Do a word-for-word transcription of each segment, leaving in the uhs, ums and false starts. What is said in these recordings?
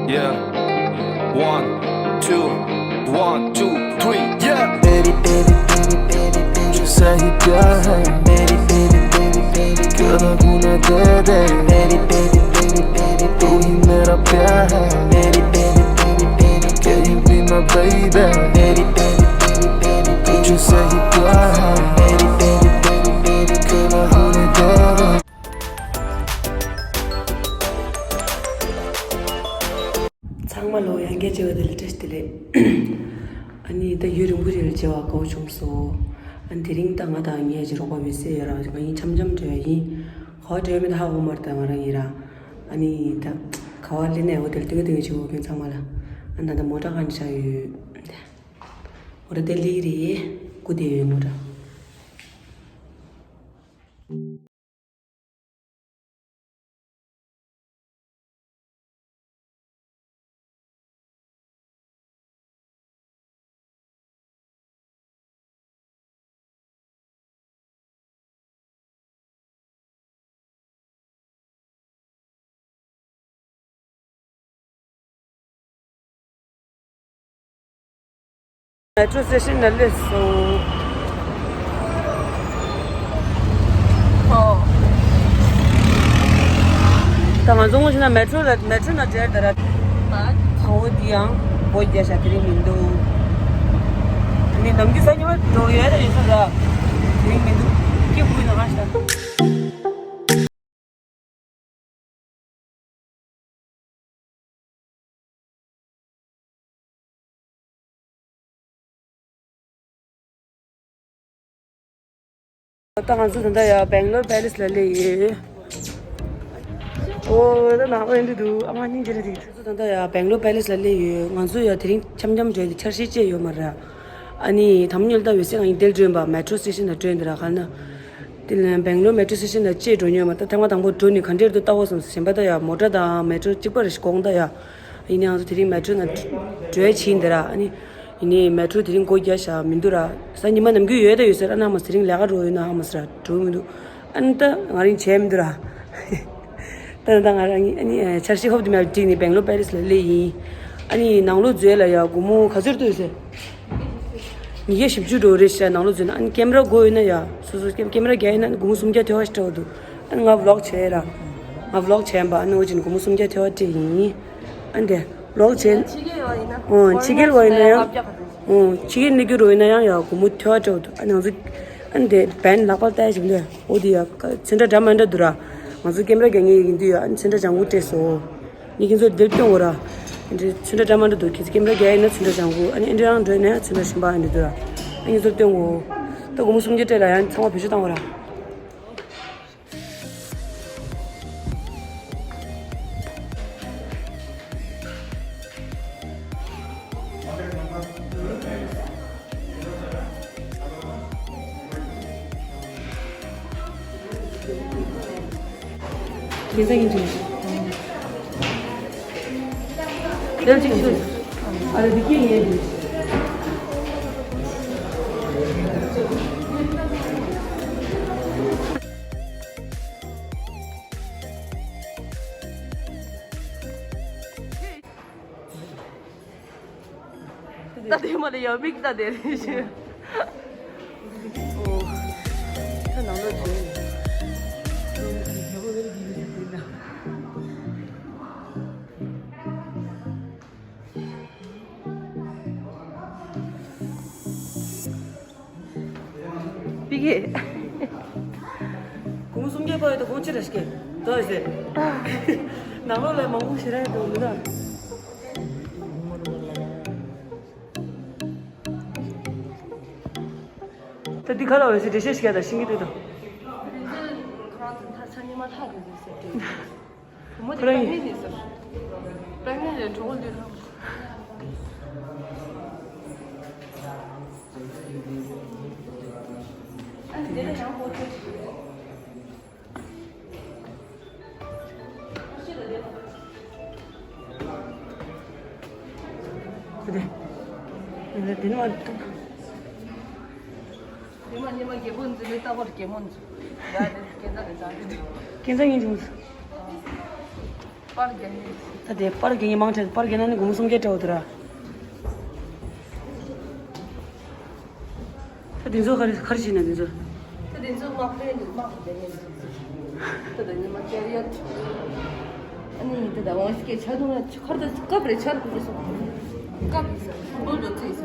Yeah. One, two, one, two, three, yeah. Baby, baby, baby, baby, baby, tu sais, il pleut. Baby, baby, baby, baby, girl, I wanna date it. Baby, baby, baby, baby, baby, tu es ma belle. Baby, baby, baby, baby, can you be my baby? Baby, baby, baby, baby, baby, tu sais, il pleut. Baby, baby, baby, baby, girl, I wanna date it. ཚང་མ་ལོ་ཡང་བསྐྱར་མཇལ་བ་དེ་ལ་བཀྲ་ཤིས་བདེ་ལེགས། ཨ་ནི་ད་ཡུན་རིང་པོ་རེ་ལ་མཇལ་བ་དགའ་བོ་བྱུང་སོང་། ཨ་ནི་དེ་རིང་ད་ང་དང་ངའི་གཅེན་རོགས་པ་མི་སེར་ཡ་རང་ང་གཉིས་འཆམ་འཆམ་འགྲོ་ཡ་ཡིན། ག་པར་འགྲོ་ཡ་མིན་ད་ཧ་གོ་མ་རེད། ད་ང་རང་ཡིན་ར། ཨ་ནི་ད་ག་པར་སླེབས་ནའི་འོ་དེ་ལ་སྟོན་གི་སྟོན་གི་བྱེད་དགོས་མཁན་ཚང་མ་ལ། ཨ་ནི་ད་ད་མོ་ཊ་ག་འདྲ་ཆགས་ཡོད། འོ་ར་དེ་ལི་རེད། སྐུ་དེ་ཡོད་མོ་ཊ། མེ་ཊོ་སི་ཊེ་ཤན་ལ་སླེབས་སོང་། ཨོ། ད་ང་ཚོ་སྔོན་ཆད་ན་མེ་ཊོ་ལ་མེ་ཊོ་ནང་བསྡད་ད་ར། ད་བོ་འདི་ཡང་སྒོ་རྒྱག་ཤག་དེ་རིང་མི་འདུག་ནི་ནམ་རྒྱུན་གཟའ་ཉི་མ་འགྲོ་ཡོད་ད་ཡོད་ས་ར། དེ་རིང་མི་འདུག་སྐྱིད་པོ་ཡིན་ན་ཧ་ཤག་ད་ང་ཚོ་ད་ལྟ་ཡ་སྦེང་ལོར་པེ་ལེ་སི་ལ་སླེབས་ཡོད། ཨོ་ད་ནང་པ་ཡིན་འདི་འདུག་ཨ་མ་སྙིང་རྗེ་རེད་འདུག་ང་ཚོ་ད་ལྟ་ཡ་སྦེང་ལོར་པེ་ལེ་སི་ལ་སླེབས་ཡོད། ང་ཚོ་ཡ་དེ་རིང་འཆམ་འཆམ་འགྲོ་ཡ་དེ་འཆར་གཞི་བཅས་ཡོད་མ་རེད། ཨ་ནི་དམ་ཉོལ་ད་འོད་ཟེར་ང་ཡིན་དེར་བྲོས་པ་མེ་ཊོ་སི་ཊེ་ཤན་ལ་བྲོས་འདི་ར་ག་ན། དེ་ལ་སྦེང་ལོར་མེ་ཊོ་སི་ཊེ་ཤན་ལ་ཅིག་འགྲོ་མྱོང་མ། ད་ཐེངས་མ་དང་པོ་འགྲོ་ནི་ག་འདྲས་འདུག་ལྟ་བ་སོང་ཟེར། གཞན་པ་ད་ཡ་མོ་ཊ་དང་མེ་ཊོ་གཅིག་པ་རེ་ཞིག་དགོངས་ད་ཡ། ཡིན་ནའང་ང་ཚོ་དེ་རིང་མེ་ཊོ་ནང་བྲོས་ཕྱིན་འདི་ར། ཨ་ནི་ཡིན་ནའི་མེ་ཊོ་དེ་རིང་སྒོ་རྒྱག་ཤག་མི་འདུག་ར། གཟའ་ཉི་མ་ནམ་རྒྱུན་ཡོད་ད་ཡོད་ཟེར། ཨ་ནི་ཨ་མ་དེ་རིང་ལས་ཀ་འགྲོ་ཡོད་ན་ཨ་མ་ཟེར་ར་འགྲོ་མི་འདུག་ཨ་ནི་ད་ང་རང་བྱས་མི་འདུག་ར། ད་ད་ང་རང་ཨ་ནི་འཆར་གཞི་ཧོབ་དེ་མེད་པ་བསྒྲིགས་ནས་སྦེང་ལོར་པེ་ལེ་སི་ལ་སླེབས་ཡིན། ཨ་ནི་ནང་ལོགས་འཛུལ་ལ་ཡ་སྒོར་མོ་ག་ཚོད་འདུག་ཟེར། ཉིས་བརྒྱ་བཞི་བཅུ་འགྲོ་རེད་ཤག་ནང་ལོགས་འཛུལ་ན། ཨ་ནི་ཀེམ་ར་དགོས་ཡོད་ན་ཡ་སོ་སོ་ཀེམ་ཀེམ་ར་རྒྱག་ཡིན་ན་སྒོར་མོ་སུམ་བརྒྱ་ཐེ་བ་ཞིག་སྤྲད་འདུག་ཨ་ནི་ང་བི་ལོག་བྱས་ར། ང་བི་ལོག་བྱས་པ་ཨ་ནི་འོ་ཅིན་སྒོར་མོ་སུམ་བརྒྱ་ཐེ་བ་སྤྲད་ཡིན། ཨ་ནི་དེ་བི་ལོག་བྱས། ཕྱི་རྒྱལ་བ་ཡིན་ན། ཨོ་ཕྱི་རྒྱལ་བ་ཡིན་ན་ཡང་། ལྔ་བརྒྱ་ག་ཚོད། ཨོ་ཕྱི་རྒྱལ་སླེབས་རྒྱུ་རུ་ཡིན་ན་ཡང་ཡ་སྒོར་མོ་ཐེ་བ་སྤྲད་འདུག་ཨ་ནི་ང་ཚོ་ཨ་ནི་དེ་བན་ལག་པ་ལྟ་ཡ་ཞིག་འདུག་འོ་དེ་ཡ་ཚོན་ཁྲ་འདྲ་མ་འདྲ་འདུག་ར། ང་ཚོ་ཀེམ་ར་རྒྱག་མཁན་ཡིན་དུས་ཡ་ཨ་ནི་ཚོན་ཁྲ་ལྗང་གུ་སྤྲད་སོང་། ངས་ཁྱེད་ཚོར་འདིར་སྟོན་གོ་ར། འདི་ཚོན་ཁྲ་འདྲ་མ་འདྲ་འདུག་ཁྱེད་ཚོ་ཀེམ་ར་རྒྱག་ཡིན་ན་ཚོན་ཁྲ་ལྗང་གུ། ཨ་ནི་འདི་རང་འགྲོ་ན་ཚོན་ཁྲ་གཞན་པ་ཨ་ནི་འདུག་ར། ཨ་ངས་ཚོར་སྟོན་གོ། ད་སྒོར་མོ་སུམ་བརྒྱ་སྤྲད་ལ་ཡང་ཚང་མ་བེད་སྤྱོད་བཏང་གོ་ར། ཁྱེད་ཚོ་ཡིན་གྱི། དེར་ཅིག་ཤོད། ཨ་རེ་འདི་སྐད་ཡིན་གྱི། ད་དེ་མ་ལ་ཡ་མིག་ད་དེ་རེད་ཞེས། ཨོ། ད་ནང་ལོགས་བྱས། པི་ཀེ། སྒོར་མོ་སུམ་བརྒྱ་ཕར་ཡོད་དོ། དགོངས་ཅི་ར་ཞིག་གེ་དོ་ཟེར། ནང་ལོགས་ལ་མང་པོ་ཞེ་དྲག་ཡོད་དོ་མི་འདུག་ད་འདི་ག་ལ་འོད་ཟེར་འགྲེལ་བཤད་ཞིག་ཡ་ད་ཤིང་གི་འདུག་དང་། འགྲེལ་བཤད་ཁོ་རང་ཚོ་ད་ཆ་ཉི་མ་ལྷག་གི་འདུག་ཟེར་དུས། བུ་མོ་དེ་ཁོ་རང་པྲེག་ནེན་ཊི་ཡིན་ཟེར། པྲེག་ནེན་ཊི་རེད། གྲོད་ཁོག་ལུས་ལྷག་ཨ་ནི་དེ་ལ་ཡང་ཧོ་ཐལ་ཞིག་རེད། ཁྱེད་དེ། དེ་ནི་མ་ཐུབ། དེ་མ་ཉི་མ་རྒྱལ་པོ་འཛིན་པའི་རྟག་པར་རྒྱལ་མོ་འཛིན། ཡ་དེ་སྐྱེ་འཛའ་རེད་ཙང་དེ་དེ། སྐྱེ་འཛའ་ཡིན་བྱུང་། པར་རྒྱག་ནི། ད་དེ་པར་རྒྱག་ནི་མང་དྲགས། པར་རྒྱག་ན་ནི་སྒོར་མོ་སུམ་བརྒྱ་སྤྲད་འོ་དེ་ར། ད་དེ་ཚོ་ག་རེ་ག་རེ་བྱེད་ན་དེ་ཚོ། ད་དེ་ཚོ་དམག་དཔོན་དུ་དམག་དུ་བསྡད་ནས། ད་ད་ཉི་མ་ཅར་ཡ། ཨ་ནི་ད་ད་ཝང་སི་ཀེ་ཆ་དུང་ན་ཁར་ད་སྐབས་རེ་ཆར་ཁུ་སོང་། སྐབས་རེ་ས་འགྲོ་འགྲོ་ཚེ་ས།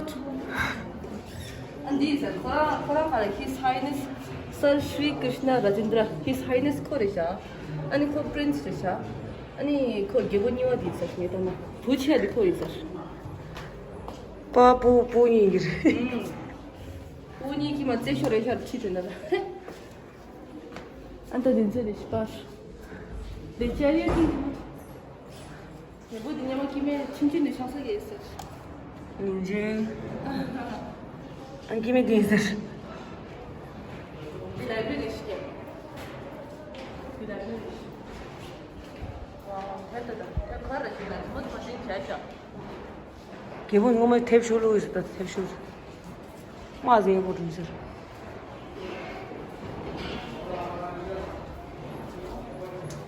ཨ་འདི་ས་ཁོ་རང་ཁོ་རང་ག་ལ། His Highness Sir Shri Krishna Rajendra, His Highness ཁོ་རེད་ཤག་ཨ་ནི་ཁོ་Prince རེད་ཤག་ཨ་ནི་ཁོ་རྒྱལ་པོ་གཉིས་པ་དེ་ས་ངས་ལྟ་ན་བུ་ཆེ་དེ་ཁོ་ཡིན་ས། པ་པུ་པུ་གཉིས་ཀྱི་རེད། ཨུམ། པུ་གཉིས་ཀྱི་མ་རྩེ་ཤོར་རེད་ཤག་ཁྲིད་དེ་ན་ལ། ཨ་ད་དེ་ཚོ་རེད་ཤག་པ། དེ་ཅར་ཡོད་ཀྱི། ངས་བུ་འདི་ཉི་མ་སྐྱེ་དམན་ཆུང་ཆུང་འདི་ཆགས་ས་གི་ཟེར། མིང་ཆེན། ཨང་སྐྱེ་དམན་འདི་ཟེར། འདི་ལའི་བྷྲེ་རི་ཞིག་འདི་ལའི་བྷྲེ་རི་ཞིག་ཝའོ། ཧེ་ད་ད་ཧེ་ཁར་ར་ཞིག་ལ་མོ་མ་ཤིང་བྱ་བྱ། རྒྱལ་པོ་ངོ་མ་ཐེབས་ཤོར་ལོས་ཟེར། ད་ཐེབས་ཤོར། མ་ཟེར་ཡག་པོ་བྱུང་ཟེར།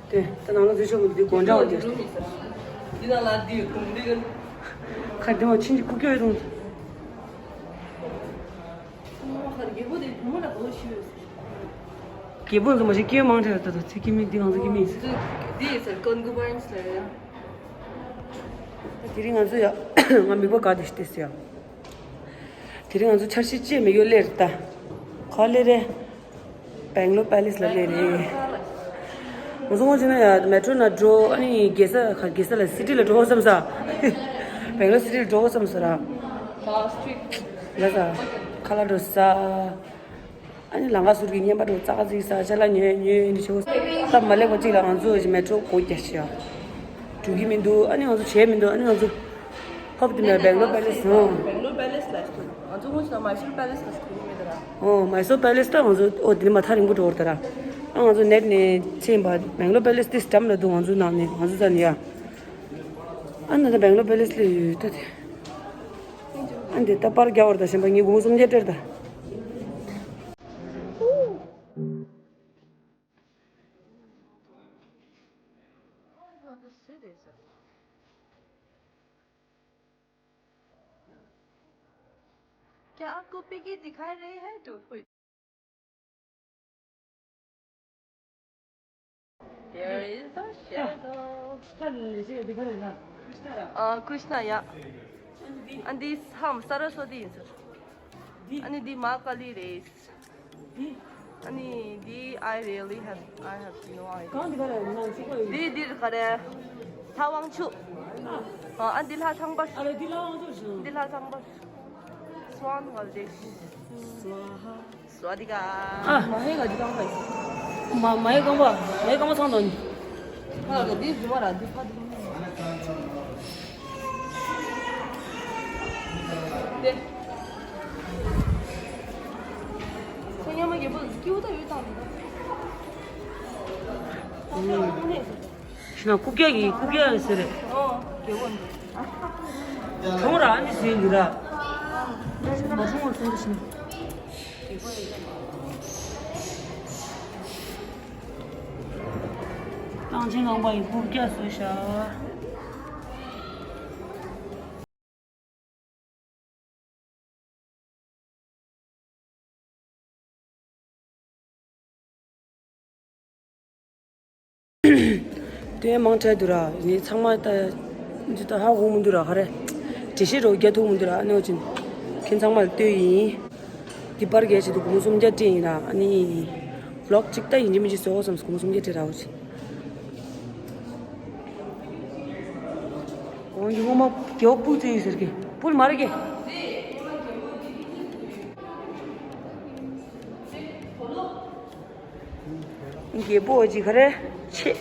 དེ་ད་ནང་ལ་འཛུལ་ཆོག་མི་འདུག་སྒོ་འདྲ་བ་དེ། འདི་ནང་ལ་འདི་གུང་འདི་གི། ཁ་བདེ་བ་ཕྱིན་ཅི་ཁུག་ཀྱོ་ཡོད་རུང་། ཁར་རྒྱལ་པོ་དེ་བུ་མོ་ལ་གོ་ཤི་ཡོད། རྒྱལ་པོ་ཚོ་མ་ཤི་སྐྱེ་མང་དྲགས་ད་ད་ཚེ་སྐྱེ་མི་འདི་ང་ཚོ་སྐྱེ་མི་ཡིན་ཟེར། འདི་ཡིན་ཟེར་ཀོན་གུ་བའིན་ཟེར་ཡ། དེ་རིང་ང་ཚོ་ཡ། ང་མིག་པ་ག་དེ་ཤི་ཏེ་ཟེར་ཡ། དེ་རིང་ང་ཚོ་འཆར་གཞི་ཅེས་མི་ཡོད་ལེར་ད། ག་ལེ་རེད། བེང་ལོར་པེ་ལེ་སི་ལ་སླེབས་རེད། ང་ཚོ་སྔོན་ཆད་ན་ཡ་མེ་ཊོ་ན་འགྲོ། ཨ་ནི་རྒྱལ་ས་ག་རྒྱལ་ས་ལ་སི་ཊི་ལ་འགྲོ་བསམ་ས། བེང་ལོར་སི་ཊི་ལ་འགྲོ་བསམ་ས་ར། ལ་ས་ཁ་ལག་འགྲོ་ས། ཨ་ནི་ལང་ཀ་ཟུར་གྱི་བརྙན་པར་འགྲོ་ཙག་ཙིག་ས་ཅ་ལག་ཉོས་ཉོས་ནི་ཆོག་སྟབས་མ་ལེགས་པ་གཅིག་ལ་ང་ཚོ་མེ་ཊོ་སྒོ་རྒྱག་ཤག་འགྲོ་གི་མི་འདུག་ཨ་ནི་ང་ཚོ་བྱས་མི་འདུག་ཨ་ནི་ང་ཚོ། ཧོབ་དེ་ནས་བེང་ལོར་པེ་ལེ་སི་ཧོ། བེང་ལོར་པེ་ལེ་སི་ལ་ཞིག་ང་ཚོ་སྔོན་ཆད་མ་ཤོར་པེ་ལེ་སི་ལ་ཞིག་ཐུག་མེད་དེ་ར། ཨོ་མ་ཤོར་པེ་ལེ་སི་ད་ང་ཚོ་ཨོ་དེ་ནས་མ་ཐག་རིང་པོ་འགྲོ་བར་ད་ར། ཨ་ང་ཚོ་ནེཊ་ནས་ཕྱིན་པ་བེང་ལོར་པེ་ལེ་སི་དེ་འགྲམ་ལ་འདུག་ང་ཚོ་ནང་ནས་ང་ཚོ་ད་ནས་ཡ། ཨ་ན་ད་བེང་ལོར་པེ་ལེ་སི་ལ་ཡོད་ད་དེ། ཨ་འདི་ད་པར་རྒྱག་བར་ད་གཞན་པ་ངའི་སྒོར་མོ་སུམ་བརྒྱ་སྤྲད་ད། क्या आपको पिगी दिखाई रही है? तो There is a shadow. ཨ། ཀྲིཤ་ན་ཡ། ཨ་འདི་ཧམ་སར་སོ་ཏི་ཡིན་ཟེར། ཨ་ནི་འདི་མ་ཀ་ལི་རེད། ཨ་ནི་འདི། I really have, I have no idea. གང་འདི་ག་རེ་ནང་ཚིག་པ་ཡིན། འདི་འདིར་ག་རེ། ལྷ་དབང་ཕྱུག་ཨ་འདི་ལྷ་ཚངས་པ། ཨ་རེ་འདི་ལྷ་དབང་ཕྱུག་ཞིག་འདི་ལྷ་ཚངས་པ། སྭཱ་ཧཱ་བ་དེ། སྭཱ་ཧཱ། སྭཱ་དི་ཀ་ཨ། མ་ཧེ་ག་འདི་གང་ག་ཡིན། མ་མ་ཧེ་གང་པ། མ་ཧེ་གང་པ་ཚང་དང་། ཧ་ག་འདི་རྫུ་མ་ར་འདི་ཕ་འདི། དེ། ཁོ་ཉམས་མ་རྒྱལ་པོ་སྐྱིད་པོ་ད་ཡོད་དང་། ཨ་ནི། ཤི་ན་རྐུབ་བཀྱག་གི་རྐུབ་བཀྱག་ཟེར་རེད། ཨོ། རྒྱལ་པོ་འདི། གྲོང་ར་ཨ་ནི་ཟེར་འདི་ར། མ་གྲོང་བར་སོང་དུ་ཕྱིན། གླང་ཆེན་ངང་པ་ཡི་རྐུབ་བཀྱག་བཟོས་ཤག་དོན་མང་དྲགས་འདུག་ར། ངས་ཚང་མ་ལྟ་འདི་ལྟ་ཧ་གོ་མི་འདུག་ར། ག་རེ་འགྲེལ་བཤད་རོ་རྒྱག་ཐུབ་མི་འདུག་ར། ཨ་ནི་འོ་ཅིན་ཁྱེད་ཚང་མ་ལ་ལྟོས་ཡིན། འདི་པར་རྒྱག་ཆེད་དུ་སྒོར་མོ་སུམ་བརྒྱ་སྤྲད་ཡིན་ར། ཨ་ནི་ཝི་ལོག་གཅིག་ལྟ་ཡིན་གཅིག་མིན་གཅིག་བཟོ་དགོས་བསམས། སྒོར་མོ་སུམ་བརྒྱ་སྤྲད་ར། འོ་ཅིན། འོ་ཡིན། ངོ་མ་རྒྱལ་པོ་སྤུ་རྩེ་ཡོད་ཟེར་གི། སྤུ་མ་རེད་གི། རྒྱལ་པོ་ཅིག་ག་རེ་ཆེ།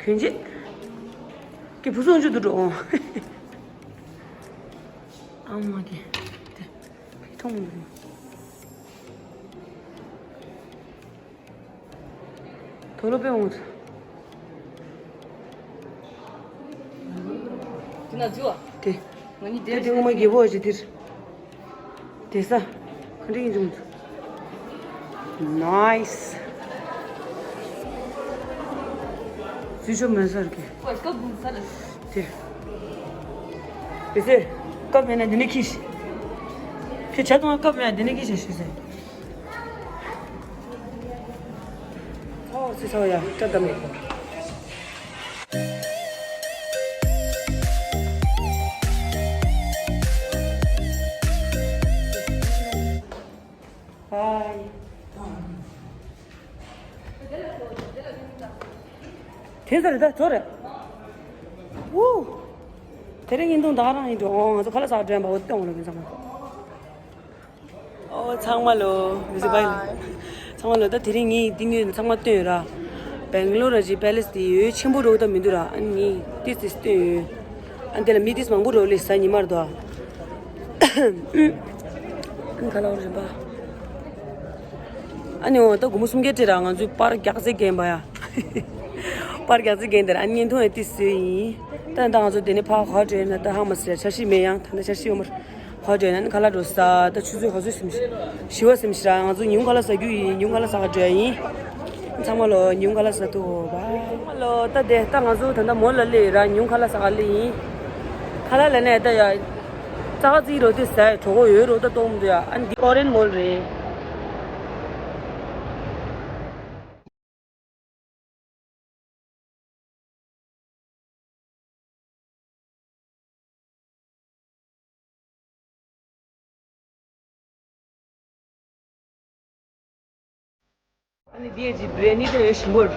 གྱོན་ཆས་ཀྱི་བུ་སོང་ཆུ་དུ་འགྲོ། ཨ་མ་གི་དེ་མཐོང་མི་འདུག་དོ་ལོ་པེ་འོང་། དེ་ན་ཇུ་ཨ། དེ། ང་གཉིས་དེ་དེ་ངོ་མ་རྒྱལ་པོ་ཞིག་དེར། དེ་ས། ག་འདྲ་ཡིན་འཇུ་མི་འདུག Nice. ཚུལ་ཤོབ་མེད་ས་རེད་ཀྱི། ཀོས་ཀབ་འདུག་ས་རེད། དེ། དེ་ཚེ། ཀབ་མེད་ན་འདི་ནས་ཁྱེར་ཤིག་ཁྱེད་ཆ་ཚང་ཀབ་མེད་ན་འདི་ནས་ཁྱེར་ཤིག་ཞུས་ཟེར། ཨོ་ཚེ་ཚ་བ་ཡ་སྐྲ་བཏབ་མེད་པ། Bye. དེ་ཚོ་རེད་ད་ཚོ་རེད། ཨུ། དེ་རིང་ཡིན་དུང་ད་ག་རང་ཡིན་འགྲོ། ཨོ་ང་ཚོ་ཁ་ལག་ཟ་འགྲོ་ཡིན་པ། འོ་སྟོན་འོང་ལོ་མི་ཚང་མ། ཨོ་ཚང་མ་ལོ། མི་ཚེ་བའི། ཚང་མ་ལོ། ད་དེ་རིང་ངས་འདི་ངས་ཚང་མ་སྟོན་ཡོད་ར། སྦེང་ལོར་ར་ཅིག་པེ་ལེ་སི་དེ་ཡོད་ཆེན་པོ་འགྲོ་ད་མི་འདུག་ར། ཨ་ནི་ངས་ཏིས་ཏིས་སྟོན་ཡོད། ཨ་འདི་ལ་མི་ཏིས་མང་པོ་འགྲོ་ལེ་ས་ཉི་མར་དོ། ཨ་ནི་ཁ་ལག་རིམ་པ། ཨ་ནི་འོ་ད་སྒོར་མོ་སུམ་བརྒྱ་སྤྲད་ར། ང་ཚོའི་པར་རྒྱག་རྩེ་རྒན་པ་ཡ། པར་རྒྱག་རྩེ་རྒན་དེར་ཨ་ནི་བརྙན་ཐུང་ཡ་ཏིས་སུ་ཡིན། ད་ད་ང་ཚོ་དེ་ནས་ཕར་ག་བྲོས་ན་ད་ཧང་མ་སི་ཆར་ཤི་མེད། ཡང་ད་ནི་ཆར་ཤི་ཡོད་མར་ག་བྲོས་ན་ཨ་ནི་ཁ་ལག་འགྲོ་ས། ད་ཆུ་ཚོད་ག་ཚོད་སིམ་ཤི་ཤི་བ་སིམ་ཤི་ར། ང་ཚོ་ཉིན་གུང་ཁ་ལག་ཟ་རྒྱུ་ཡིན། ཉིན་གུང་ཁ་ལག་ཟ་ག་འགྲོ་ཡ་ཡིན། ཚང་མ་ལོ་ཉིན་གུང་ཁ་ལག་ཟ་ཐུག་བ། ཚང་མ་ལོ། ད་དེ་ད་ང་ཚོ་ད་ད་མོ་ལ་སླེབས་ར། ཉིན་གུང་ཁ་ལག་ཟ་ག་སླེབས་ཡིན། ཁ་ལག་ལ་ནས་ད་ཡ། ཙག་ཙིག་རོ་དེ་ཟ་གྲོགས་པོ་ཡོད་རོ་ད་གཏོང་མི་འདུག་ཡ། ཨ་ནི་འདི་ཀོ་རེན་མོལ་རེད། ཨ་ནི་འདི་ཡི་བྲེ་ནི་དེ་ཡོད་ཞིམ་པོ།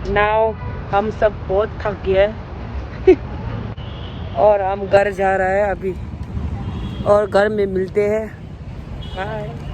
Now हम सब बहुत थक गए हैं। और हम घर जा रहे हैं अभी। और घर में मिलते हैं। बाय।